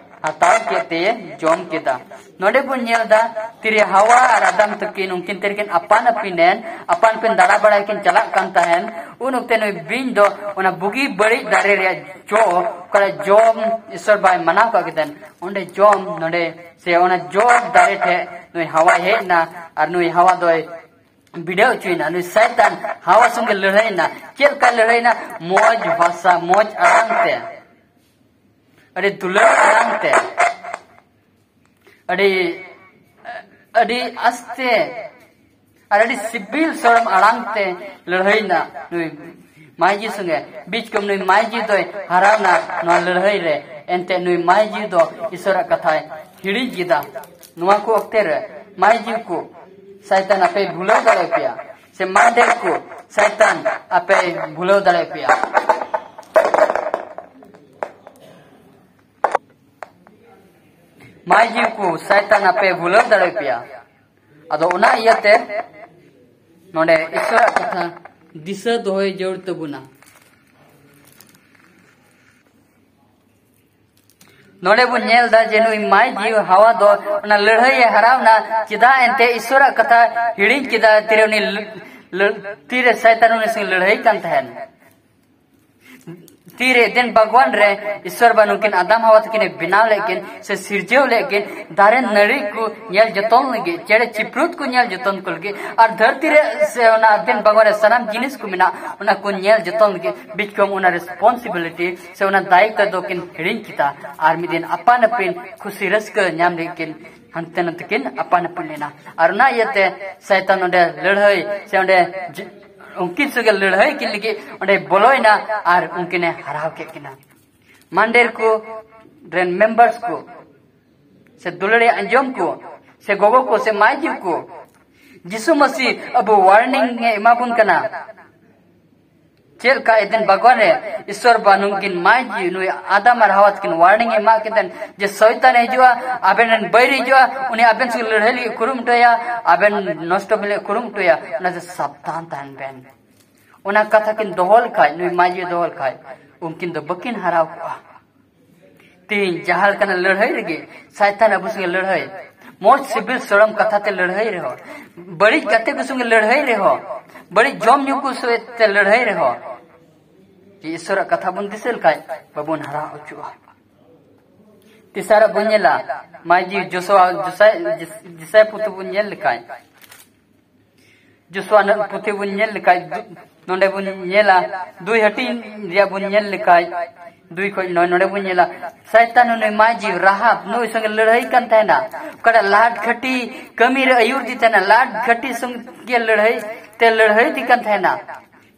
ᱦᱟᱛᱟᱣ ᱠᱮᱫ ᱛᱮ ᱡᱚᱢ ᱠᱮᱫᱟ᱾ ᱱᱚᱰᱮ ᱵᱚᱱ ᱧᱮᱞ ᱮᱫᱟ, ᱛᱤᱨᱮ ᱦᱟᱣᱟ ᱟᱨ ᱟᱫᱟᱢ ᱛᱟᱹᱠᱤᱱ, ᱩᱱᱠᱤᱱ ᱛᱤᱨᱮᱠᱤᱱ ᱟᱯᱟᱱ ᱟᱹᱯᱤᱱ ᱮᱱ, ᱟᱯᱟᱱ ᱟᱹᱯᱤᱱ ᱫᱟᱬᱟ ᱵᱟᱲᱟᱭ ᱠᱤᱱ ᱪᱟᱞᱟᱜ ᱠᱟᱱ ᱛᱟᱦᱮᱱ, ᱩᱱ ᱚᱠᱛᱮ ᱱᱩᱭ ᱵᱤᱧ ᱫᱚ ᱚᱱᱟ ᱵᱩᱜᱤ ᱵᱟᱹᱲᱤᱡ ᱫᱟᱨᱮ ᱨᱮᱭᱟᱜ ᱡᱚ, ᱚᱠᱟᱨᱮ ᱡᱚᱢ ᱤᱥᱚᱨ ᱵᱟᱭ ᱢᱟᱱᱟᱣ ᱠᱟᱜ ᱠᱤᱱ ᱛᱟᱦᱮᱱ, ᱚᱸᱰᱮ ᱡᱚᱢ, ᱱᱚᱰᱮ ᱥᱮ ᱚᱱᱟ ᱡᱚ ᱫᱟᱨᱮ ᱴᱷᱮᱡ ᱱᱩᱭ ᱦᱟᱣᱟᱭ ᱦᱮᱡ ᱮᱱᱟ᱾ ᱟᱨ ᱱᱩᱭ ᱦᱟᱣᱟ ᱫᱚᱭ ᱵᱷᱤᱲᱟᱹᱣ ᱦᱚᱪᱚᱭᱮᱱᱟ᱾ ᱱᱩᱭ ᱥᱟᱭᱛᱟᱱ ᱦᱟᱣᱟ ᱥᱚᱸᱜᱮ ᱞᱟᱹᱲᱦᱟᱹᱭᱮᱱᱟ᱾ ᱪᱮᱫ ᱞᱮᱠᱟᱭ ᱞᱟᱹᱲᱦᱟᱹᱭᱮᱱᱟ? ᱢᱚᱡᱽ ᱵᱷᱟᱥᱟ, ᱢᱚᱡᱽ ᱟᱲᱟᱝ ᱛᱮ, ᱟᱹᱰᱤ ᱫᱩᱞᱟᱹᱲ ᱟᱲᱟᱝ ᱛᱮ, ᱟᱹᱰᱤ, ᱟᱹᱰᱤ ᱟᱥᱛᱮ ᱟᱨ ᱟᱹᱰᱤ ᱥᱤᱵᱤᱞ ᱥᱚᱲᱚᱢ ᱟᱲᱟᱝ ᱛᱮ ᱞᱟᱹᱲᱦᱟᱹᱭᱮᱱᱟ ᱱᱩᱭ ᱢᱟᱹᱭᱡᱤ ᱥᱚᱸᱜᱮ ᱵᱤᱪᱠᱚᱢ ᱱᱩᱭ ᱢᱟᱹᱭᱡᱤ ᱫᱚᱭ ᱦᱟᱨᱟᱣᱱᱟ ᱱᱚᱣᱟ ᱞᱟᱹᱲᱦᱟᱹᱭ ᱨᱮ᱾ ᱮᱱᱛᱮ ᱱᱩᱭ ᱢᱟᱹᱭᱡᱤ ᱫᱚ ᱤᱥᱚᱨᱟᱜ ᱠᱟᱛᱷᱟᱭ ᱦᱤᱲᱤᱧ ᱠᱮᱫᱟ᱾ ᱱᱚᱣᱟ ᱠᱚ ᱚᱠᱛᱮ ᱨᱮ ᱢᱟᱹᱭᱡᱤ ᱠᱚ ᱥᱟᱭᱛᱟᱱ ᱟᱯᱮ ᱵᱷᱩᱞᱟᱹᱣ ᱫᱟᱲᱮ ᱯᱮᱭᱟ, ᱥᱮ ᱢᱟᱱᱰᱮᱨ ᱠᱚ ᱥᱟᱭᱛᱟᱱ ᱟᱯᱮ ᱵᱷᱩᱞᱟᱹᱣ ᱫᱟᱲᱮ ᱯᱮᱭᱟ᱾ ᱢᱟᱹᱭᱡᱤ ᱠᱚ ᱥᱟᱭᱛᱟᱱ ᱟᱯᱮ ᱵᱷᱩᱞᱟᱹᱣ ᱫᱟᱲᱮ ᱯᱮᱭᱟ᱾ ᱟᱫᱚ ᱚᱱᱟ ᱤᱭᱟᱹᱛᱮ ᱱᱚᱰᱮ ᱤᱥᱚᱨᱟᱜ ᱠᱟᱛᱷᱟ ᱫᱤᱥᱟᱹ ᱫᱚᱦᱚᱭ ᱡᱟᱹᱨᱩᱲ ᱛᱟᱵᱚᱱᱟ᱾ ᱱᱚᱰᱮ ᱵᱚᱱ ᱧᱮᱞ ᱮᱫᱟ ᱡᱮ ᱱᱩᱭ ᱢᱟᱹᱭ ᱡᱤᱣᱤ ᱦᱟᱣᱟ ᱫᱚ ᱚᱱᱟ ᱞᱟᱹᱲᱦᱟᱹᱭ ᱮ ᱦᱟᱨᱟᱣ ᱮᱱᱟ᱾ ᱪᱮᱫᱟᱜ? ᱮᱱᱛᱮ ᱤᱥᱚᱨᱟᱜ ᱠᱟᱛᱷᱟ ᱦᱤᱲᱤᱧ ᱠᱮᱫᱟ᱾ ᱛᱤᱨᱮ ᱩᱱᱤ ᱞ-, ᱞ-, ᱛᱤᱨᱮ ᱥᱟᱭᱛᱟᱱ ᱩᱱᱤ ᱥᱚᱸᱜᱮ ᱞᱟᱹᱲᱦᱟᱹᱭ ᱠᱟᱱ ᱛᱟᱦᱮᱱ᱾ ᱛᱤᱨᱮ ᱮᱫᱮᱱ ᱵᱟᱜᱽᱣᱟᱱ ᱨᱮ ᱤᱥᱚᱨ ᱵᱟ ᱱᱩᱠᱤᱱ ᱟᱫᱟᱢ ᱦᱟᱣᱟ ᱛᱟᱹᱠᱤᱱᱮ ᱵᱮᱱᱟᱣ ᱞᱮᱫ ᱠᱤᱱ ᱥᱮ ᱥᱤᱨᱡᱟᱹᱣ ᱞᱮᱫ ᱠᱤᱱ, ᱫᱟᱨᱮ ᱱᱟᱹᱲᱤ ᱠᱚ ᱧᱮᱞ ᱡᱚᱛᱚᱱ ᱞᱟᱹᱜᱤᱫ, ᱪᱮᱬᱮ ᱪᱤᱯᱨᱩᱫ ᱠᱚ ᱧᱮᱞ ᱡᱚᱛᱚᱱ ᱠᱚ ᱞᱟᱹᱜᱤᱫ, ᱟᱨ ᱫᱷᱟᱹᱨᱛᱤ ᱨᱮ ᱥᱮ ᱚᱱᱟ ᱮᱫᱮᱱ ᱵᱟᱜᱽᱣᱟᱱ ᱨᱮ ᱥᱟᱱᱟᱢ ᱡᱤᱱᱤᱥ ᱠᱚ ᱢᱮᱱᱟᱜ, ᱚᱱᱟ ᱠᱚ ᱧᱮᱞ ᱡᱚᱛᱚᱱ ᱞᱟᱹᱜᱤᱫ ᱵᱤᱪᱠᱚᱢ ᱚᱱᱟ responsibility ᱥᱮ ᱚᱱᱟ ᱫᱟᱭᱤᱛᱛᱚ ᱫᱚ ᱠᱤᱱ ᱦᱤᱲᱤᱧ ᱠᱮᱫᱟ᱾ ᱟᱨ ᱢᱤᱫ ᱫᱤᱱ ᱟᱯᱟᱱ ᱟᱹᱯᱤᱱ ᱠᱷᱩᱥᱤ ᱨᱟᱹᱥᱠᱟᱹ ᱧᱟᱢ ᱞᱟᱹᱜᱤᱫ ᱠᱤᱱ ᱦᱟᱱᱛᱮ ᱱᱟᱛᱮ ᱠᱤᱱ ᱟᱯᱟᱱ ᱟᱹᱯᱤᱱ ᱞᱮᱱᱟ᱾ ᱟᱨ ᱚᱱᱟ ᱤᱭᱟᱹᱛᱮ ᱥᱟᱭᱛᱟᱱ ᱚᱸᱰᱮ ᱞᱟᱹᱲᱦᱟᱹᱭ ᱥᱮ ᱚᱸᱰᱮ ᱡ-, ᱩᱱᱠᱤᱱ ᱥᱚᱸᱜᱮ ᱞᱟᱹᱲᱦᱟᱹᱭ ᱠᱤᱱ ᱞᱟᱹᱜᱤᱫ ᱚᱸᱰᱮ ᱵᱚᱞᱚᱭᱮᱱᱟ ᱟᱨ ᱩᱱᱠᱤᱱᱮ ᱦᱟᱨᱟᱣ ᱠᱮᱫ ᱠᱤᱱᱟ᱾ ᱢᱟᱱᱰᱮᱨ ᱠᱚ ᱨᱮᱱ members ᱠᱚ ᱥᱮ ᱫᱩᱞᱟᱹᱲᱤᱭᱟᱹ ᱟᱸᱡᱚᱢ ᱠᱚ ᱥᱮ ᱜᱚᱜᱚ ᱠᱚ ᱥᱮ ᱢᱟᱹᱭᱡᱩ ᱠᱚ, ᱡᱤᱥᱩ ᱢᱟᱹᱥᱤ ᱟᱵᱚ warning ᱮ ᱮᱢᱟ ᱵᱚᱱ ᱠᱟᱱᱟ᱾ ᱪᱮᱫ ᱞᱮᱠᱟ ᱮᱫᱮᱱ ᱵᱟᱜᱽᱣᱟᱱ ᱨᱮ ᱤᱥᱚᱨ ᱵᱟ ᱱᱩᱠᱤᱱ ᱢᱟᱹᱭᱡᱤ ᱱᱩᱭ ᱟᱫᱟᱢ ᱟᱨ ᱦᱟᱣᱟ ᱛᱟᱹᱠᱤᱱ warning ᱮ ᱮᱢᱟᱜ ᱠᱤᱱ ᱛᱟᱦᱮᱱ ᱡᱮ ᱥᱚᱭᱛᱟᱱ ᱮ ᱦᱤᱡᱩᱜᱼᱟ, ᱟᱵᱮᱱ ᱨᱮᱱ ᱵᱟᱹᱭᱨᱤ ᱦᱤᱡᱩᱜᱼᱟ, ᱩᱱᱤ ᱟᱵᱮᱱ ᱥᱚᱸᱜᱮ ᱞᱟᱹᱲᱦᱟᱹᱭ ᱞᱟᱹᱜᱤᱫ ᱠᱩᱨᱩᱢᱩᱴᱩᱭᱟ, ᱟᱵᱮᱱ ᱱᱚᱥᱴᱚ ᱵᱮᱱ ᱞᱟᱹᱜᱤᱫ ᱠᱩᱨᱩᱢᱩᱴᱩᱭᱟ, ᱚᱱᱟᱛᱮ ᱥᱟᱵᱫᱷᱟᱱ ᱛᱟᱦᱮᱱ ᱵᱮᱱ᱾ ᱚᱱᱟ ᱠᱟᱛᱷᱟ ᱠᱤᱱ ᱫᱚᱦᱚ ᱞᱮᱠᱷᱟᱡ, ᱱᱩᱭ ᱢᱟᱹᱭᱡᱤ ᱫᱚᱦᱚ ᱞᱮᱠᱷᱟᱡ, ᱩᱱᱠᱤᱱ ᱫᱚ ᱵᱟᱹᱠᱤᱱ ᱦᱟᱨᱟᱣ ᱠᱚᱜᱼᱟ᱾ ᱛᱮᱦᱮᱧ ᱡᱟᱦᱟᱸ ᱞᱮᱠᱟᱱᱟᱜ ᱞᱟᱹᱲᱦᱟᱹᱭ ᱨᱮᱜᱮ ᱥᱟᱭᱛᱟᱱ ᱟᱵᱚ ᱥᱚᱸᱜᱮ ᱞᱟᱹᱲᱦᱟᱹᱭ, ᱢᱚᱡᱽ ᱥᱤᱵᱤᱞ ᱥᱚᱲᱚᱢ ᱠᱟᱛᱷᱟ ᱛᱮ ᱞᱟᱹᱲᱦᱟᱹᱭ ᱨᱮᱦᱚᱸ, ᱵᱟᱹᱲᱤᱡ ᱜᱟᱛᱮ ᱠᱚ ᱥᱚᱸᱜᱮ ᱞᱟᱹᱲᱦᱟᱹᱭ ᱨᱮᱦᱚᱸ, ᱵᱟᱹᱲᱤᱡ ᱡᱚᱢ ᱧᱩ ᱠᱚ ᱥᱚᱸᱜᱮ ᱛᱮ ᱞᱟᱹᱲᱦᱟᱹᱭ ᱨᱮᱦᱚᱸ, ᱡᱮ ᱤᱥᱚᱨᱟᱜ ᱠᱟᱛᱷᱟ ᱵᱚᱱ ᱫᱤᱥᱟᱹ ᱞᱮᱠᱷᱟᱡ ᱵᱟᱵᱚᱱ ᱦᱟᱨᱟ ᱦᱚᱪᱚᱜᱼᱟ᱾ ᱛᱮᱥᱟᱨᱟᱜ ᱵᱚᱱ ᱧᱮᱞᱟ, ᱢᱟᱹᱭᱡᱤ ᱡᱚᱥᱩᱣᱟ, ᱡᱚᱥᱟᱭ-, ᱡᱤᱥ-, ᱡᱤᱥᱟᱭ ᱯᱩᱛᱷᱤ ᱵᱚᱱ ᱧᱮᱞ ᱞᱮᱠᱷᱟᱡ, ᱡᱚᱥᱩᱣᱟ ᱱᱟᱜ ᱯᱩᱛᱷᱤ ᱵᱚᱱ ᱧᱮᱞ ᱞᱮᱠᱷᱟᱡ, ᱫᱩ-, ᱱᱚᱰᱮ ᱵᱚᱱ ᱧᱮᱞᱟ, ᱫᱩᱭ ᱦᱟᱹᱴᱤᱧ ᱨᱮᱭᱟᱜ ᱵᱚᱱ ᱧᱮᱞ ᱞᱮᱠᱷᱟᱡ, ᱫᱩᱭ ᱠᱷᱚᱡ ᱱᱚᱭ, ᱱᱚᱰᱮ ᱵᱚᱱ ᱧᱮᱞᱟ, ᱥᱟᱭᱛᱟᱱ ᱩᱱᱤ ᱢᱟᱹᱭᱡᱤ ᱨᱟᱦᱟᱵ ᱱᱩᱭ ᱥᱚᱸᱜᱮ ᱞᱟᱹᱲᱦᱟᱹᱭ ᱠᱟᱱ ᱛᱟᱦᱮᱱᱟ᱾ ᱚᱠᱟᱴᱟᱜ ᱞᱟᱴ ᱜᱷᱟᱹᱴᱤ ᱠᱟᱹᱢᱤ ᱨᱮ ᱟᱹᱭᱩᱨ ᱫᱤ ᱛᱟᱦᱮᱱᱟ, ᱞᱟᱴ ᱜᱷᱟᱹᱴᱤ ᱥᱚᱸᱜᱮ ᱞᱟᱹᱲᱦᱟᱹᱭ ᱛᱮ ᱞᱟᱹᱲᱦᱟᱹᱭ ᱫᱤ ᱠᱟᱱ ᱛᱟᱦᱮᱱᱟ᱾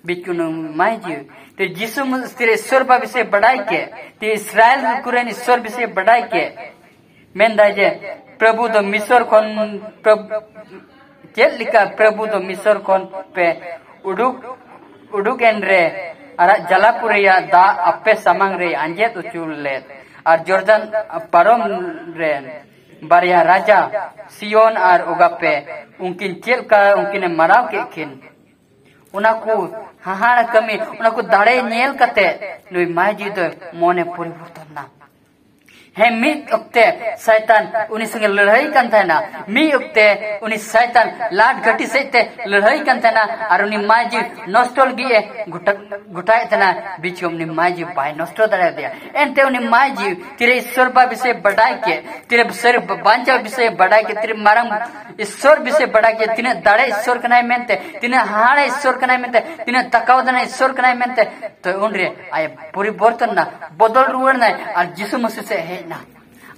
ᱵᱤᱪᱩᱱᱩ ᱢᱟᱭᱡᱤ ᱛᱮ ᱡᱤᱥᱩ ᱢᱚᱥᱤ ᱛᱤᱨᱮ ᱤᱥᱥᱚᱨ ᱵᱟ ᱵᱤᱥᱮ ᱵᱟᱰᱟᱭ ᱠᱮ, ᱛᱮ ᱤᱥᱨᱟᱭᱮᱞ ᱠᱚᱨᱮᱱ ᱤᱥᱥᱚᱨ ᱵᱤᱥᱮ ᱵᱟᱰᱟᱭ ᱠᱮ, ᱢᱮᱱᱫᱟᱭ ᱡᱮ, ᱯᱨᱚᱵᱷᱩ ᱫᱚ ᱢᱤᱥᱚᱨ ᱠᱷᱚᱱ ᱯᱨᱚᱵᱷᱩ ᱪᱮᱫ ᱞᱮᱠᱟ ᱯᱨᱚᱵᱷᱩ ᱫᱚ ᱢᱤᱥᱚᱨ ᱠᱷᱚᱱ ᱯᱮ ᱩᱰᱩᱠ ᱩᱰᱩᱠ ᱮᱱ ᱨᱮ ᱟᱨᱟᱜ ᱡᱟᱞᱟᱯᱩᱨ ᱨᱮᱭᱟᱜ ᱫᱟᱜ ᱟᱯᱮ ᱥᱟᱢᱟᱝ ᱨᱮ ᱟᱸᱡᱮᱫ ᱦᱚᱪᱚ ᱞᱮᱫ, ᱟᱨ ᱡᱚᱨᱫᱟᱱ ᱯᱟᱨᱚᱢ ᱨᱮ ᱵᱟᱨᱭᱟ ᱨᱟᱡᱟ, ᱥᱤᱭᱚᱱ ᱟᱨ ᱚᱜᱟᱯᱮ, ᱩᱱᱠᱤᱱ ᱪᱮᱫ ᱞᱮᱠᱟ ᱩᱱᱠᱤᱱᱮ ᱢᱟᱨᱟᱣ ᱠᱮᱫ ᱠᱤᱱ, ᱚᱱᱟ ᱠᱚ ᱦᱟᱦᱟᱲᱟ ᱠᱟᱹᱢᱤ, ᱚᱱᱟ ᱠᱚ ᱫᱟᱲᱮ ᱧᱮᱞ ᱠᱟᱛᱮ ᱱᱩᱭ ᱢᱟᱹᱡᱷᱤ ᱫᱚ ᱢᱚᱱᱮ ᱯᱚᱨᱤᱵᱚᱨᱛᱚᱱ ᱮᱱᱟ᱾ ᱦᱮᱸ, ᱢᱤᱫ ᱚᱠᱛᱮ ᱥᱟᱭᱛᱟᱱ ᱩᱱᱤ ᱥᱚᱸᱜᱮ ᱞᱟᱹᱲᱦᱟᱹᱭ ᱠᱟᱱ ᱛᱟᱦᱮᱱᱟ, ᱢᱤᱫ ᱚᱠᱛᱮ ᱩᱱᱤ ᱥᱟᱭᱛᱟᱱ ᱞᱟᱴ ᱜᱷᱟᱹᱴᱤ ᱥᱮᱫ ᱛᱮ ᱞᱟᱹᱲᱦᱟᱹᱭ ᱠᱟᱱ ᱛᱟᱦᱮᱱᱟ, ᱟᱨ ᱩᱱᱤ ᱢᱟᱹᱡᱷᱤ ᱱᱚᱥᱴᱚ ᱞᱟᱹᱜᱤᱫ ᱮ ᱜᱚᱴᱟ-, ᱜᱚᱴᱟᱭᱮᱫ ᱛᱟᱦᱮᱱᱟ᱾ ᱵᱤᱪᱠᱚᱢ ᱩᱱᱤ ᱢᱟᱹᱡᱷᱤ ᱵᱟᱭ ᱱᱚᱥᱴᱚ ᱫᱟᱲᱮᱭᱟᱫᱮᱭᱟ᱾ ᱮᱱᱛᱮ ᱩᱱᱤ ᱢᱟᱹᱡᱷᱤ ᱛᱤᱨᱮ ᱤᱥᱥᱚᱨ ᱵᱟ ᱵᱤᱥᱮ ᱵᱟᱰᱟᱭ ᱠᱮᱫ, ᱛᱤᱨᱮ ᱥᱟᱹᱨᱤ ᱵᱟᱧᱪᱟᱣ ᱵᱤᱥᱮ ᱵᱟᱰᱟᱭ ᱠᱮᱫ, ᱛᱤᱨᱮ ᱢᱟᱨᱟᱝ ᱤᱥᱥᱚᱨ ᱵᱤᱥᱮ ᱵᱟᱰᱟᱭ ᱠᱮᱫ, ᱛᱤᱱᱟᱹᱜ ᱫᱟᱲᱮ ᱤᱥᱥᱚᱨ ᱠᱟᱱᱟᱭ ᱢᱮᱱᱛᱮ, ᱛᱤᱱᱟᱹᱜ ᱦᱟᱦᱟᱲᱟ ᱤᱥᱥᱚᱨ ᱠᱟᱱᱟᱭ ᱢᱮᱱᱛᱮ, ᱛᱤᱱᱟᱹᱜ ᱛᱟᱠᱟᱣ ᱫᱟᱱᱟ ᱤᱥᱥᱚᱨ ᱠᱟᱱᱟᱭ ᱢᱮᱱᱛᱮ, ᱛᱚ ᱩᱱᱨᱮ ᱟᱡ ᱯᱚᱨᱤᱵᱚᱨᱛᱚᱱ ᱮᱱᱟ, ᱵᱚᱫᱚᱞ ᱨᱩᱣᱟᱹᱲ ᱮᱱᱟᱭ ᱟᱨ ᱡᱤᱥᱩ ᱢᱟᱹᱥᱤ ᱥᱮᱫ ᱦᱮᱡ ᱮᱱᱟ᱾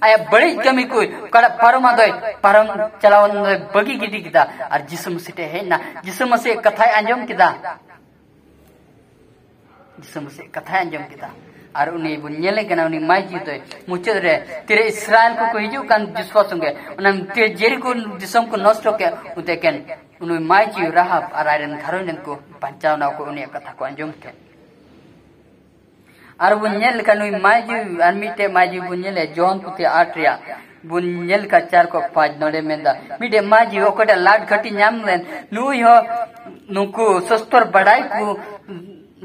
ᱟᱭᱟᱜ ᱵᱟᱹᱲᱤᱡ ᱠᱟᱹᱢᱤ ᱠᱚ ᱚᱠᱟᱴᱟᱜ ᱯᱟᱨᱚᱢ ᱟᱫᱚᱭ ᱯᱟᱨᱚᱢ ᱪᱟᱞᱟᱣ ᱮᱱ ᱫᱚᱭ ᱵᱟᱹᱜᱤ ᱜᱤᱰᱤ ᱠᱮᱫᱟ ᱟᱨ ᱡᱤᱥᱩ ᱢᱟᱹᱥᱤ ᱴᱷᱮᱱ ᱦᱮᱡ ᱮᱱᱟ᱾ ᱡᱤᱥᱩ ᱢᱟᱹᱥᱤ ᱠᱟᱛᱷᱟᱭ ᱟᱸᱡᱚᱢ ᱠᱮᱫᱟ᱾ ᱡᱤᱥᱩ ᱢᱟᱹᱥᱤ ᱠᱟᱛᱷᱟᱭ ᱟᱸᱡᱚᱢ ᱠᱮᱫᱟ᱾ ᱟᱨ ᱩᱱᱤ ᱵᱚᱱ ᱧᱮᱞᱮ ᱠᱟᱱᱟ, ᱩᱱᱤ ᱢᱟᱹᱡᱷᱤ ᱫᱚᱭ ᱢᱩᱪᱟᱹᱫ ᱨᱮ ᱛᱤᱨᱮ ᱤᱥᱨᱟᱭᱮᱞ ᱠᱚᱠᱚ ᱦᱤᱡᱩᱜ ᱠᱟᱱ ᱡᱚᱥᱩᱣᱟ ᱥᱚᱸᱜᱮ, ᱚᱱᱟ ᱛᱤᱨᱮ ᱡᱮᱨᱤᱠᱚ ᱫᱤᱥᱚᱢ ᱠᱚ ᱱᱚᱥᱴᱚ ᱠᱮᱫ, ᱩᱱᱛᱮ ᱮᱠᱮᱱ ᱩᱱᱤ ᱢᱟᱹᱡᱷᱤ ᱨᱟᱦᱟᱵ ᱟᱨ ᱟᱡ ᱨᱮᱱ ᱜᱷᱟᱨᱚᱸᱡᱽ ᱨᱮᱱ ᱠᱚ ᱵᱟᱧᱪᱟᱣ ᱮᱱᱟ, ᱠᱚ ᱩᱱᱤᱭᱟᱜ ᱠᱟᱛᱷᱟ ᱠᱚ ᱟᱸᱡᱚᱢ ᱠᱮᱫ᱾ ᱟᱨ ᱵᱚᱱ ᱧᱮᱞ ᱞᱮᱠᱷᱟᱱ ᱱᱩᱭ ᱢᱟᱹᱡᱷᱤ, ᱟᱨ ᱢᱤᱫᱴᱮᱡ ᱢᱟᱹᱡᱷᱤ ᱵᱚᱱ ᱧᱮᱞᱮ ᱡᱚᱦᱚᱱ ᱯᱩᱛᱷᱤ ᱟᱴ ᱨᱮᱭᱟᱜ ᱵᱚᱱ ᱧᱮᱞ ᱞᱮᱠᱷᱟᱱ ᱪᱟᱨ ᱠᱷᱚᱱ ᱯᱟᱸᱪ ᱱᱚᱰᱮ ᱢᱮᱱᱫᱟ, ᱢᱤᱫᱴᱮᱡ ᱢᱟᱹᱡᱷᱤ ᱚᱠᱚᱭᱴᱟᱜ ᱞᱟᱴ ᱜᱷᱟᱹᱴᱤ ᱧᱟᱢ ᱞᱮᱱ, ᱱᱩᱭ ᱦᱚᱸ ᱱᱩᱠᱩ ᱥᱚᱥᱛᱚᱨ ᱵᱟᱰᱟᱭ ᱠᱚ,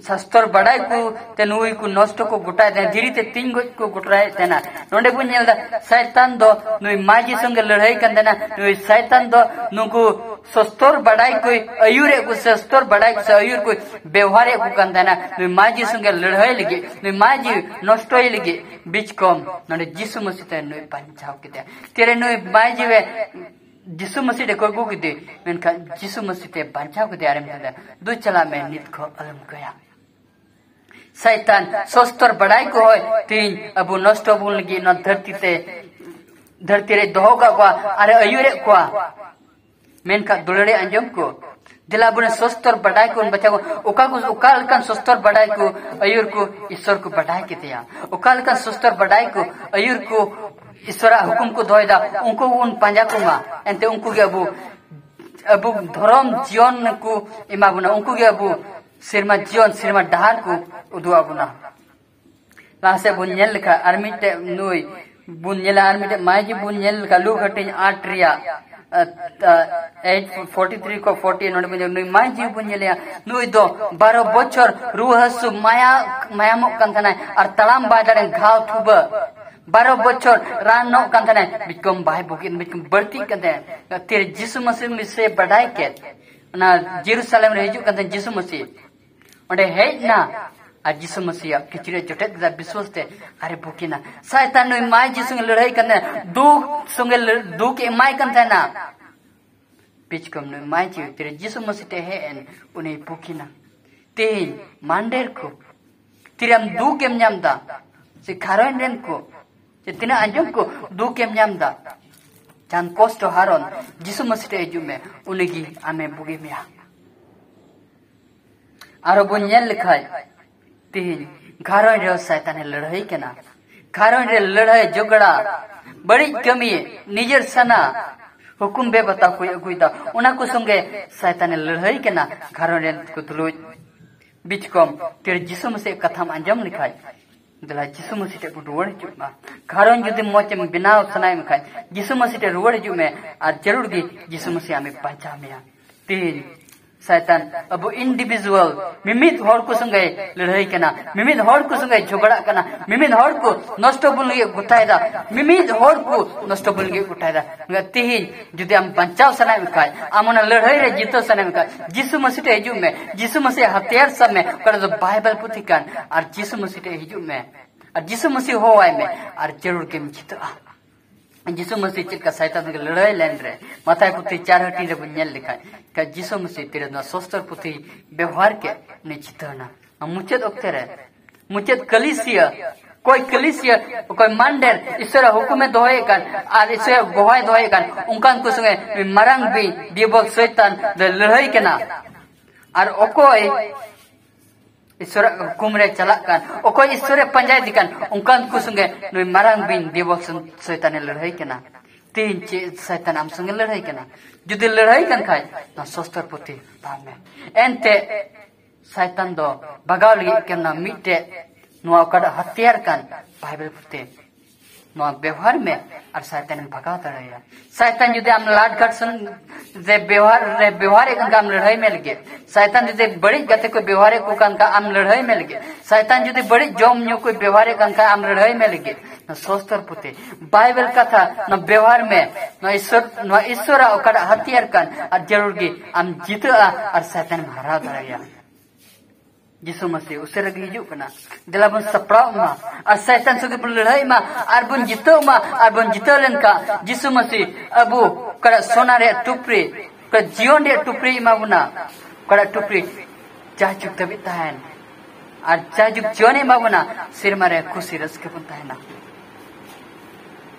ᱥᱟᱥᱛᱚᱨ ᱵᱟᱰᱟᱭ ᱠᱚ ᱛᱮ ᱱᱩᱭ ᱠᱚ ᱱᱚᱥᱴᱚ ᱠᱚ ᱜᱚᱴᱟᱭ ᱛᱟᱦᱮᱱᱟ, ᱫᱷᱤᱨᱤ ᱛᱮ ᱛᱤᱧ ᱜᱚᱡ ᱠᱚ ᱜᱚᱴᱟᱭᱮᱫ ᱛᱟᱦᱮᱱᱟ᱾ ᱱᱚᱰᱮ ᱵᱚᱱ ᱧᱮᱞ ᱮᱫᱟ, ᱥᱟᱭᱛᱟᱱ ᱫᱚ ᱱᱩᱭ ᱢᱟᱹᱡᱷᱤ ᱥᱚᱸᱜᱮ ᱞᱟᱹᱲᱦᱟᱹᱭ ᱠᱟᱱ ᱛᱟᱦᱮᱱᱟ᱾ ᱱᱩᱭ ᱥᱟᱭᱛᱟᱱ ᱫᱚ ᱱᱩᱠᱩ ᱥᱚᱥᱛᱚᱨ ᱵᱟᱰᱟᱭ ᱠᱚᱭ ᱟᱹᱭᱩᱨᱮᱫ ᱠᱚ, ᱥᱚᱥᱛᱚᱨ ᱵᱟᱰᱟᱭ ᱠᱚ ᱥᱮ ᱟᱹᱭᱩᱨ ᱠᱚ ᱵᱮᱣᱦᱟᱨᱮᱫ ᱠᱚ ᱠᱟᱱ ᱛᱟᱦᱮᱱᱟ᱾ ᱱᱩᱭ ᱢᱟᱹᱡᱷᱤ ᱥᱚᱸᱜᱮ ᱞᱟᱹᱲᱦᱟᱹᱭ ᱞᱟᱹᱜᱤᱫ, ᱱᱩᱭ ᱢᱟᱹᱡᱷᱤ ᱱᱚᱥᱴᱚᱭ ᱞᱟᱹᱜᱤᱫ, ᱵᱤᱪᱠᱚᱢ ᱱᱚᱰᱮ ᱡᱤᱥᱩ ᱢᱟᱹᱥᱤ ᱛᱮ ᱱᱩᱭ ᱵᱟᱧᱪᱟᱣ ᱠᱮᱫᱮᱭᱟ᱾ ᱛᱤᱨᱮ ᱱᱩᱭ ᱢᱟᱹᱡᱷᱤ ᱮ ᱡᱤᱥᱩ ᱢᱟᱹᱥᱤ ᱴᱷᱮᱱ ᱠᱚ ᱟᱹᱜᱩ ᱠᱮᱫᱮ, ᱢᱮᱱᱠᱷᱟᱱ ᱡᱤᱥᱩ ᱢᱟᱹᱥᱤ ᱛᱮ ᱵᱟᱧᱪᱟᱣ ᱠᱮᱫᱮᱭᱟ ᱟᱨ ᱢᱮᱛᱟᱭ ᱠᱟᱱᱟ, "ᱫᱩ ᱪᱟᱞᱟᱜ ᱢᱮ, ᱱᱤᱛ ᱠᱷᱚᱱ ᱟᱞᱚᱢ ᱠᱟᱹᱭᱟ᱾" ᱥᱟᱭᱛᱟᱱ ᱥᱚᱥᱛᱚᱨ ᱵᱟᱰᱟᱭ ᱠᱚ ᱦᱚᱭ ᱛᱮᱦᱮᱧ ᱟᱵᱚ ᱱᱚᱥᱴᱚ ᱵᱚᱱ ᱞᱟᱹᱜᱤᱫ ᱱᱚᱣᱟ ᱫᱷᱟᱹᱨᱛᱤ ᱛᱮ, ᱫᱷᱟᱹᱨᱛᱤ ᱨᱮ ᱫᱚᱦᱚ ᱠᱟᱜ ᱠᱚᱣᱟ ᱟᱨ ᱮ ᱟᱹᱭᱩᱨᱮᱫ ᱠᱚᱣᱟ᱾ ᱢᱮᱱᱠᱷᱟᱱ ᱫᱩᱞᱟᱹᱲᱤ ᱟᱸᱡᱚᱢ ᱠᱚ, ᱫᱮᱞᱟ ᱵᱚᱱ ᱥᱚᱥᱛᱚᱨ ᱵᱟᱰᱟᱭ ᱠᱚ, ᱵᱟᱪᱷᱟᱣ ᱠᱚ, ᱚᱠᱟ ᱠᱚ, ᱚᱠᱟ ᱞᱮᱠᱟᱱ ᱥᱚᱥᱛᱚᱨ ᱵᱟᱰᱟᱭ ᱠᱚ ᱟᱹᱭᱩᱨ ᱠᱚ ᱤᱥᱥᱚᱨ ᱠᱚ ᱵᱟᱰᱟᱭ ᱠᱮᱫᱮᱭᱟ, ᱚᱠᱟ ᱞᱮᱠᱟᱱ ᱥᱚᱥᱛᱚᱨ ᱵᱟᱰᱟᱭ ᱠᱚ ᱟᱹᱭᱩᱨ ᱠᱚ ᱤᱥᱥᱚᱨᱟᱜ ᱦᱩᱠᱩᱢ ᱠᱚ ᱫᱚᱦᱚᱭᱮᱫᱟ, ᱩᱱᱠᱩ ᱵᱚᱱ ᱯᱟᱸᱡᱟ ᱠᱚᱢᱟ᱾ ᱮᱱᱛᱮ ᱩᱱᱠᱩ ᱜᱮ ᱟᱵᱚ, ᱟᱵᱚ ᱫᱷᱚᱨᱚᱢ ᱡᱤᱭᱚᱱ ᱠᱚ ᱮᱢᱟ ᱵᱚᱱᱟ, ᱩᱱᱠᱩ ᱜᱮ ᱟᱵᱚ ᱥᱮᱨᱢᱟ ᱡᱤᱭᱚᱱ, ᱥᱮᱨᱢᱟ ᱰᱟᱦᱟᱨ ᱠᱚ ᱩᱫᱩᱜ ᱟᱵᱚᱱᱟ᱾ ᱞᱟᱦᱟ ᱥᱮᱫ ᱵᱚᱱ ᱧᱮᱞ ᱞᱮᱠᱷᱟᱱ ᱟᱨ ᱢᱤᱫᱴᱮᱡ ᱱᱩᱭ ᱵᱚᱱ ᱧᱮᱞᱟ, ᱟᱨ ᱢᱤᱫᱴᱮᱡ ᱢᱟᱹᱭᱡᱤ ᱵᱚᱱ ᱧᱮᱞ ᱞᱮᱠᱷᱟᱱ ᱞᱩᱠ ᱦᱟᱹᱴᱤᱧ ᱟᱴ ᱨᱮᱭᱟᱜ, ᱟ, ᱟ, eight forty three ᱠᱷᱚᱱ forty, ᱱᱚᱰᱮ ᱵᱚᱱ ᱧᱮᱞ, ᱱᱩᱭ ᱢᱟᱹᱭᱡᱤ ᱵᱚᱱ ᱧᱮᱞᱮᱭᱟ, ᱱᱩᱭ ᱫᱚ ᱵᱟᱨᱚ ᱵᱚᱪᱷᱚᱨ ᱨᱩᱣᱟᱹ ᱦᱟᱹᱥᱩ ᱢᱟᱭᱟ-, ᱢᱟᱭᱟᱢᱚᱜ ᱠᱟᱱ ᱛᱟᱦᱮᱱᱟᱭ ᱟᱨ ᱛᱟᱲᱟᱢ ᱵᱟᱭ ᱫᱟᱲᱮᱭᱟᱜ, ᱜᱷᱟᱣ ᱴᱷᱩᱵᱟᱹ᱾ ᱵᱟᱨᱚ ᱵᱚᱪᱷᱚᱨ ᱨᱟᱱᱚᱜ ᱠᱟᱱ ᱛᱟᱦᱮᱱᱟᱭ, ᱵᱤᱠᱚᱢ ᱵᱟᱭ ᱵᱩᱜᱤ, ᱵᱤᱠᱚᱢ ᱵᱟᱹᱲᱛᱤᱜ ᱠᱟᱱ ᱛᱟᱦᱮᱱᱟ᱾ ᱛᱤᱨᱮ ᱡᱤᱥᱩ ᱢᱟᱹᱥᱤ ᱢᱤᱥᱮ ᱵᱟᱰᱟᱭ ᱠᱮᱫ, ᱚᱱᱟ ᱡᱮᱨᱩᱥᱟᱞᱮᱢ ᱨᱮ ᱦᱤᱡᱩᱜ ᱠᱟᱱ ᱛᱟᱦᱮᱱ ᱡᱤᱥᱩ ᱢᱟᱹᱥᱤ, ᱚᱸᱰᱮ ᱦᱮᱡ ᱮᱱᱟ ᱟᱨ ᱡᱤᱥᱩ ᱢᱟᱹᱥᱤᱭᱟᱜ ᱠᱤᱪᱨᱤᱡ ᱡᱚᱴᱮᱫ ᱠᱮᱫᱟ ᱵᱤᱥᱣᱟᱥ ᱛᱮ, ᱟᱨᱮ ᱵᱩᱠᱤᱱᱟ᱾ ᱥᱟᱭᱛᱟᱱ ᱱᱩᱭ ᱢᱟᱹᱭᱡᱤ ᱥᱚᱸᱜᱮ ᱞᱟᱹᱲᱦᱟᱹᱭ ᱠᱟᱱ ᱛᱟᱦᱮᱱᱟ, ᱫᱩᱠ ᱥᱚᱸᱜᱮ ᱞᱟᱹᱲ-, ᱫᱩᱠ ᱮ ᱮᱢᱟᱭ ᱠᱟᱱ ᱛᱟᱦᱮᱱᱟ᱾ ᱵᱤᱪᱠᱚᱢ ᱱᱩᱭ ᱢᱟᱹᱭᱡᱤ ᱛᱤᱨᱮ ᱡᱤᱥᱩ ᱢᱟᱹᱥᱤ ᱴᱷᱮᱱ ᱦᱮᱡ ᱮᱱ, ᱩᱱᱤ ᱵᱩᱠᱤᱱᱟ᱾ ᱛᱮᱦᱮᱧ ᱢᱟᱱᱰᱮᱨ ᱠᱚ, ᱛᱤᱨᱮᱢ ᱫᱩᱠ ᱮᱢ ᱧᱟᱢ ᱮᱫᱟ, ᱥᱮ ᱜᱷᱟᱨᱚᱸᱡᱽ ᱨᱮᱱ ᱠᱚ, ᱥᱮ ᱛᱤᱱᱟᱹᱜ ᱟᱸᱡᱚᱢ ᱠᱚ ᱫᱩᱠ ᱮᱢ ᱧᱟᱢ ᱮᱫᱟ, ᱡᱟᱦᱟᱱ ᱠᱚᱥᱴᱚ ᱦᱟᱨᱚᱱ, ᱡᱤᱥᱩ ᱢᱟᱹᱥᱤ ᱴᱷᱮᱱ ᱦᱤᱡᱩᱜ ᱢᱮ, ᱩᱱᱤᱜᱮ ᱟᱢᱮ ᱵᱩᱜᱤ ᱢᱮᱭᱟ᱾ ᱟᱨᱚ ᱵᱚᱱ ᱧᱮᱞ ᱞᱮᱠᱷᱟᱡ, ᱛᱮᱦᱮᱧ ᱜᱷᱟᱨᱚᱸᱡᱽ ᱨᱮᱦᱚᱸ ᱥᱟᱭᱛᱟᱱᱮ ᱞᱟᱹᱲᱦᱟᱹᱭ ᱠᱟᱱᱟ᱾ ᱜᱷᱟᱨᱚᱸᱡᱽ ᱨᱮ ᱞᱟᱹᱲᱦᱟᱹᱭ, ᱡᱷᱚᱜᱽᱲᱟ, ᱵᱟᱹᱲᱤᱡ ᱠᱟᱹᱢᱤ, ᱱᱤᱡᱮᱨ ᱥᱟᱱᱟ, ᱦᱩᱠᱩᱢ ᱵᱮᱵᱟᱛᱟ ᱠᱚᱭ ᱟᱹᱜᱩᱭᱮᱫᱟ, ᱚᱱᱟ ᱠᱚ ᱥᱚᱸᱜᱮ ᱥᱟᱭᱛᱟᱱᱮ ᱞᱟᱹᱲᱦᱟᱹᱭ ᱠᱟᱱᱟ᱾ ᱜᱷᱟᱨᱚᱸᱡᱽ ᱨᱮᱱ ᱠᱚ ᱛᱩᱞᱩᱡ ᱵᱤᱪᱠᱚᱢ ᱛᱤᱨᱮ ᱡᱤᱥᱩ ᱢᱟᱹᱥᱤᱭᱟᱜ ᱠᱟᱛᱷᱟᱢ ᱟᱸᱡᱚᱢ ᱞᱮᱠᱷᱟᱡ, ᱫᱮᱞᱟ ᱡᱤᱥᱩ ᱢᱟᱹᱥᱤ ᱴᱷᱮᱡ ᱵᱚᱱ ᱨᱩᱣᱟᱹᱲ ᱦᱤᱡᱩᱜ ᱢᱟ᱾ ᱜᱷᱟᱨᱚᱸᱡᱽ ᱡᱩᱫᱤ ᱢᱚᱡᱽ ᱮᱢ ᱵᱮᱱᱟᱣ ᱥᱟᱱᱟᱭᱮᱫ ᱢᱮ ᱠᱷᱟᱡ, ᱡᱤᱥᱩ ᱢᱟᱹᱥᱤ ᱴᱷᱮᱡ ᱨᱩᱣᱟᱹᱲ ᱦᱤᱡᱩᱜ ᱢᱮ, ᱟᱨ ᱡᱟᱹᱨᱩᱲ ᱜᱮ ᱡᱤᱥᱩ ᱢᱟᱹᱥᱤ ᱟᱢᱮ ᱵᱟᱧᱪᱟᱣ ᱢᱮᱭᱟ᱾ ᱛᱮᱦᱮᱧ ᱥᱟᱭᱛᱟᱱ ᱟᱵᱚ individual, ᱢᱤᱢᱤᱫ ᱦᱚᱲ ᱠᱚ ᱥᱚᱸᱜᱮ ᱞᱟᱹᱲᱦᱟᱹᱭ ᱠᱟᱱᱟ, ᱢᱤᱢᱤᱫ ᱦᱚᱲ ᱠᱚ ᱥᱚᱸᱜᱮ ᱡᱷᱚᱜᱽᱲᱟᱜ ᱠᱟᱱᱟ, ᱢᱤᱢᱤᱫ ᱦᱚᱲ ᱠᱚ ᱱᱚᱥᱴᱚ ᱵᱚᱱ ᱞᱟᱹᱜᱤᱫ ᱜᱚᱴᱟᱭᱮᱫᱟ, ᱢᱤᱢᱤᱫ ᱦᱚᱲ ᱠᱚ ᱱᱚᱥᱴᱚ ᱵᱚᱱ ᱞᱟᱹᱜᱤᱫ ᱜᱚᱴᱟᱭᱮᱫᱟ᱾ ᱛᱮᱦᱮᱧ ᱡᱩᱫᱤ ᱟᱢ ᱵᱟᱧᱪᱟᱣ ᱥᱟᱱᱟᱭᱮᱫ ᱢᱮ ᱠᱷᱟᱡ, ᱟᱢ ᱚᱱᱟ ᱞᱟᱹᱲᱦᱟᱹᱭ ᱨᱮ ᱡᱤᱛᱟᱹᱣ ᱥᱟᱱᱟᱭᱮᱫ ᱢᱮ ᱠᱷᱟᱡ, ᱡᱤᱥᱩ ᱢᱟᱹᱥᱤ ᱴᱷᱮᱡ ᱦᱤᱡᱩᱜ ᱢᱮ, ᱡᱤᱥᱩ ᱢᱟᱹᱥᱤ ᱦᱟᱛᱤᱭᱟᱨ ᱥᱟᱵ ᱢᱮ, ᱚᱠᱟ ᱨᱮᱫᱚ ᱵᱟᱭᱵᱮᱞ ᱯᱩᱛᱷᱤ ᱠᱟᱱ, ᱟᱨ ᱡᱤᱥᱩ ᱢᱟᱹᱥᱤ ᱴᱷᱮᱡ ᱦᱤᱡᱩᱜ ᱢᱮ, ᱟᱨ ᱡᱤᱥᱩ ᱢᱟᱹᱥᱤ ᱦᱚᱦᱚᱣᱟᱭ ᱢᱮ, ᱟᱨ ᱡᱟᱹᱨᱩᱲ ᱜᱮᱢ ᱡᱤᱛᱟᱹᱜᱼᱟ᱾ ᱡᱤᱥᱩ ᱢᱟᱹᱥᱤ ᱪᱮᱫ ᱞᱮᱠᱟ ᱥᱟᱭᱛᱟᱱ ᱥᱚᱸᱜᱮ ᱞᱟᱹᱲᱦᱟᱹᱭ ᱞᱮᱱ ᱨᱮ, ᱢᱟᱛᱟᱭ ᱯᱩᱛᱷᱤ ᱪᱟᱨ ᱦᱟᱹᱴᱤᱧ ᱨᱮᱵᱚᱱ ᱧᱮᱞ ᱞᱮᱠᱷᱟᱡ, ᱠᱷᱟᱡ ᱡᱤᱥᱩ ᱢᱟᱹᱥᱤ ᱛᱤᱨᱮ ᱱᱚᱣᱟ ᱥᱚᱥᱛᱚᱨ ᱯᱩᱛᱷᱤ ᱵᱮᱣᱦᱟᱨ ᱠᱮᱫ, ᱩᱱᱤ ᱡᱤᱛᱟᱹᱣᱱᱟ᱾ ᱱᱚᱣᱟ ᱢᱩᱪᱟᱹᱫ ᱚᱠᱛᱮ ᱨᱮ, ᱢᱩᱪᱟᱹᱫ ᱠᱟᱹᱞᱤᱥᱤᱭᱟᱹ, ᱚᱠᱚᱭ ᱠᱟᱹᱞᱤᱥᱤᱭᱟᱹ, ᱚᱠᱚᱭ ᱢᱟᱱᱰᱮᱨ, ᱤᱥᱚᱨᱟᱜ ᱦᱩᱠᱩᱢᱮ ᱫᱚᱦᱚᱭᱮᱫ ᱠᱟᱱ ᱟᱨ ᱤᱥᱚᱨᱟᱜ ᱜᱚᱦᱚᱭ ᱫᱚᱦᱚᱭᱮᱫ ᱠᱟᱱ, ᱚᱱᱠᱟᱱ ᱠᱚ ᱥᱚᱸᱜᱮ ᱢᱟᱨᱟᱝ ᱵᱤᱧ ᱰᱤᱭᱟᱵᱚᱞ ᱥᱚᱭᱛᱟᱱ ᱫᱚᱭ ᱞᱟᱹᱲᱦᱟᱹᱭ ᱠᱟᱱᱟ᱾ ᱟᱨ ᱚᱠᱚᱭ ᱤᱥᱚᱨᱟᱜ ᱦᱩᱠᱩᱢ ᱨᱮ ᱪᱟᱞᱟᱜ ᱠᱟᱱ, ᱚᱠᱚᱭ ᱤᱥᱚᱨᱮ ᱯᱟᱸᱡᱟᱭᱮᱫᱮ ᱠᱟᱱ, ᱚᱱᱠᱟᱱ ᱠᱚ ᱥᱚᱸᱜᱮ ᱱᱩᱭ ᱢᱟᱨᱟᱝ ᱵᱤᱧ ᱰᱤᱭᱟᱵᱚᱞ ᱥᱚᱭᱛᱟᱱᱮ ᱞᱟᱹᱲᱦᱟᱹᱭ ᱠᱟᱱᱟ᱾ ᱛᱮᱦᱮᱧ ᱪᱮᱫ ᱥᱚᱭᱛᱟᱱ ᱟᱢ ᱥᱚᱸᱜᱮ ᱞᱟᱹᱲᱦᱟᱹᱭ ᱠᱟᱱᱟ? ᱡᱩᱫᱤ ᱞᱟᱹᱲᱦᱟᱹᱭ ᱠᱟᱱ ᱠᱷᱟᱡ, ᱱᱚᱣᱟ ᱥᱚᱥᱛᱚᱨ ᱯᱩᱛᱷᱤ ᱯᱟᱲᱦᱟᱣ ᱢᱮ᱾ ᱮᱱᱛᱮ ᱥᱟᱭᱛᱟᱱ ᱫᱚ ᱵᱷᱟᱜᱟᱣ ᱞᱟᱹᱜᱤᱫ ᱠᱟᱱᱟ ᱢᱤᱫᱴᱮᱡ, ᱱᱚᱣᱟ ᱚᱠᱟᱴᱟᱜ ᱦᱟᱛᱤᱭᱟᱨ ᱠᱟᱱ ᱵᱟᱭᱵᱮᱞ ᱯᱩᱛᱷᱤ, ᱱᱚᱣᱟ ᱵᱮᱣᱦᱟᱨ ᱢᱮ ᱟᱨ ᱥᱟᱭᱛᱟᱱᱮᱢ ᱵᱷᱟᱜᱟᱣ ᱫᱟᱲᱮᱭᱟᱭᱟ᱾ ᱥᱟᱭᱛᱟᱱ ᱡᱩᱫᱤ ᱟᱢ ᱞᱟᱴ ᱜᱷᱟᱴ ᱥᱮᱱ ᱨᱮ ᱵᱮᱣᱦᱟᱨ, ᱨᱮ ᱵᱮᱣᱦᱟᱨᱮᱫ ᱠᱟᱱ ᱠᱷᱟᱱ ᱟᱢ ᱞᱟᱹᱲᱦᱟᱹᱭ ᱢᱮ ᱞᱟᱹᱜᱤᱫ, ᱥᱟᱭᱛᱟᱱ ᱡᱩᱫᱤ ᱵᱟᱹᱲᱤᱡ ᱜᱟᱛᱮ ᱠᱚ ᱵᱮᱣᱦᱟᱨᱮᱫ ᱠᱚ ᱠᱟᱱ ᱠᱷᱟᱱ ᱟᱢ ᱞᱟᱹᱲᱦᱟᱹᱭ ᱢᱮ ᱞᱟᱹᱜᱤᱫ, ᱥᱟᱭᱛᱟᱱ ᱡᱩᱫᱤ ᱵᱟᱹᱲᱤᱡ ᱡᱚᱢ ᱧᱩ ᱠᱚ ᱵᱮᱣᱦᱟᱨᱮᱫ ᱠᱟᱱ ᱠᱷᱟᱱ ᱟᱢ ᱞᱟᱹᱲᱦᱟᱹᱭ ᱢᱮ ᱞᱟᱹᱜᱤᱫ, ᱱᱚᱣᱟ ᱥᱚᱥᱛᱚᱨ ᱯᱩᱛᱷᱤ, ᱵᱟᱭᱵᱮᱞ ᱠᱟᱛᱷᱟ, ᱱᱚᱣᱟ ᱵᱮᱣᱦᱟᱨ ᱢᱮ᱾ ᱱᱚᱣᱟ ᱤᱥᱚᱨ, ᱱᱚᱣᱟ ᱤᱥᱚᱨᱟᱜ ᱚᱠᱟᱴᱟᱜ ᱦᱟᱛᱤᱭᱟᱨ ᱠᱟᱱ, ᱟᱨ ᱡᱟᱹᱨᱩᱲ ᱜᱮ ᱟᱢ ᱡᱤᱛᱟᱹᱜᱼᱟ ᱟᱨ ᱥᱟᱭᱛᱟᱱᱮᱢ ᱦᱟᱨᱟᱣ ᱫᱟᱲᱮᱭᱟᱭᱟ᱾ ᱡᱤᱥᱩ ᱢᱟᱹᱥᱤ ᱩᱥᱟᱹᱨᱟ ᱜᱮ ᱦᱤᱡᱩᱜ ᱠᱟᱱᱟ᱾ ᱫᱮᱞᱟ ᱵᱚᱱ ᱥᱟᱯᱲᱟᱣ ᱢᱟ ᱟᱨ ᱥᱟᱭᱛᱟᱱ ᱥᱚᱸᱜᱮ ᱵᱚᱱ ᱞᱟᱹᱲᱦᱟᱹᱭ ᱢᱟ ᱟᱨ ᱵᱚᱱ ᱡᱤᱛᱟᱹᱣ ᱢᱟ᱾ ᱟᱨ ᱵᱚᱱ ᱡᱤᱛᱟᱹᱣ ᱞᱮᱱᱠᱷᱟᱱ ᱡᱤᱥᱩ ᱢᱟᱹᱥᱤ ᱟᱵᱚ ᱚᱠᱟᱴᱟᱜ ᱥᱚᱱᱟ ᱨᱮᱭᱟᱜ ᱴᱩᱯᱨᱤ, ᱚᱠᱟᱴᱟᱜ ᱡᱤᱭᱚᱱ ᱨᱮᱭᱟᱜ ᱴᱩᱯᱨᱤ ᱮᱢᱟ ᱵᱚᱱᱟ, ᱚᱠᱟᱴᱟᱜ ᱴᱩᱯᱨᱤ ᱡᱟᱭᱡᱩᱜᱽ ᱫᱷᱟᱹᱵᱤᱡ ᱛᱟᱦᱮᱱ ᱟᱨ ᱡᱟᱭᱡᱩᱜᱽ ᱡᱤᱭᱚᱱᱮ ᱮᱢᱟ ᱵᱚᱱᱟ, ᱥᱮᱨᱢᱟ ᱨᱮ ᱠᱩᱥᱤ ᱨᱟᱹᱥᱠᱟᱹ ᱵᱚᱱ ᱛᱟᱦᱮᱱᱟ᱾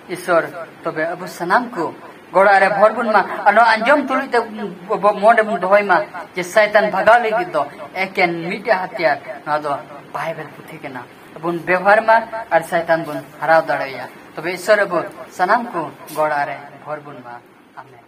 ᱤᱥᱚᱨ ᱛᱚᱵᱮ ᱟᱵᱚ ᱥᱟᱱᱟᱢ ᱠᱚ ᱜᱚᱲᱚ ᱨᱮ ᱵᱷᱚᱨ ᱵᱚᱱ ᱢᱟ ᱟᱨ ᱱᱚᱣᱟ ᱟᱸᱡᱚᱢ ᱛᱩᱞᱩᱡ ᱛᱮ ᱟᱵᱚ ᱢᱚᱱ ᱨᱮᱵᱚᱱ ᱫᱚᱦᱚᱭ ᱢᱟ ᱡᱮ ᱥᱟᱭᱛᱟᱱ ᱵᱷᱟᱜᱟᱣ ᱞᱟᱹᱜᱤᱫ ᱫᱚ ᱮᱠᱮᱱ ᱢᱤᱫᱴᱮᱡ ᱦᱟᱛᱤᱭᱟᱨ, ᱱᱚᱣᱟ ᱫᱚ ᱵᱟᱭᱵᱮᱞ ᱯᱩᱛᱷᱤ ᱠᱟᱱᱟ᱾ ᱵᱚᱱ ᱵᱮᱣᱦᱟᱨ ᱢᱟ ᱟᱨ ᱥᱟᱭᱛᱟᱱ ᱵᱚᱱ ᱦᱟᱨᱟᱣ ᱫᱟᱲᱮᱭᱟᱭᱟ᱾ ᱛᱚᱵᱮ ᱤᱥᱚᱨ ᱟᱵᱚ ᱥᱟᱱᱟᱢ ᱠᱚ ᱜᱚᱲᱚ ᱨᱮ ᱵᱷᱚᱨ ᱵᱚᱱ ᱢᱟ᱾ ᱟᱢᱮᱱ᱾